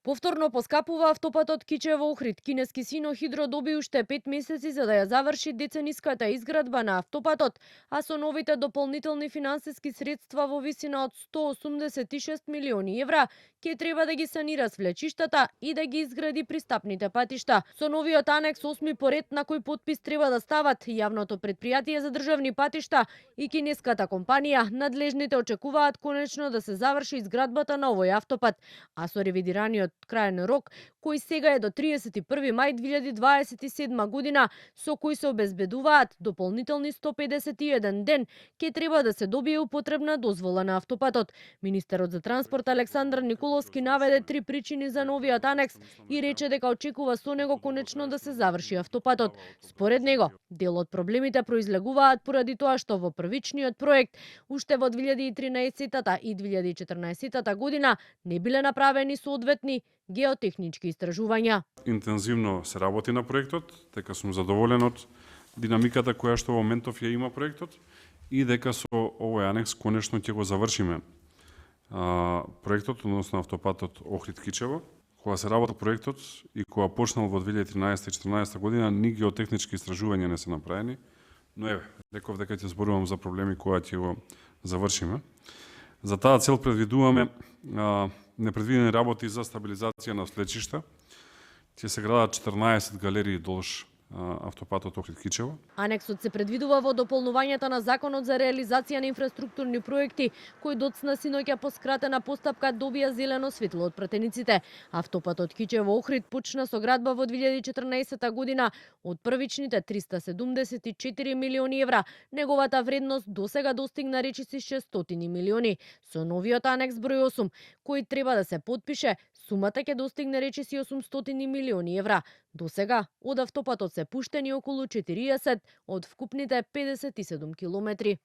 Повторно поскапува автопатот Кичево-Охрид. Кинески Синохидро доби уште 5 месеци за да ја заврши децениската изградба на автопатот, а со новите дополнителни финансиски средства во висина од 186 милиони евра ќе треба да ги санира свлечиштата и да ги изгради пристапните патишта. Со новиот анекс 8 поред на кој потпис треба да стават јавното претпријатие за државни патишта и кинеската компанија, надлежните очекуваат конечно да се заврши изградбата на овој автопат, а со ревидираниот краен рок, кој сега е до 31 мај 2027 година, со кој се обезбедуваат дополнителни 151 ден, ќе треба да се добие употребна дозвола на автопатот. Министерот за транспорт Александар Николовски наведе 3 причини за новиот анекс и рече дека очекува со него конечно да се заврши автопатот. Според него, дел од проблемите произлегуваат поради тоа што во првичниот проект, уште во 2013 и 2014 година, не биле направени соодветни геотехнички истражувања. Интензивно се работи на проектот, дека сум задоволен од динамиката која што во моментов ја има проектот и дека со овој анекс конечно ќе го завршиме проектот, односно автопатот Охрид-Кичево. Кога се работи проектот и кога почнал во 2013-2014 година, ни геотехнички истражувања не се направени, но еве, реков дека ќе зборувам за проблеми кои ќе го завршиме. За таа цел предвидуваме непредвидени работи за стабилизација на свлечишта. Ќе се градат 14 галерии долж автопатот Охрид-Кичево. Анексот се предвидува во дополнувањето на Законот за реализација на инфраструктурни проекти, кој доцна синоќа по скратена постапка добија зелено светло од пратениците. Автопатот Кичево-Охрид почна со градба во 2014 година од првичните 374 милиони евра. Неговата вредност досега достигна речиси 600 милиони. Со новиот анекс број 8, кој треба да се потпише, сумата ќе достигне речиси 800 милиони евра. Досега од автопатот се пуштени околу 40 од вкупните 57 километри.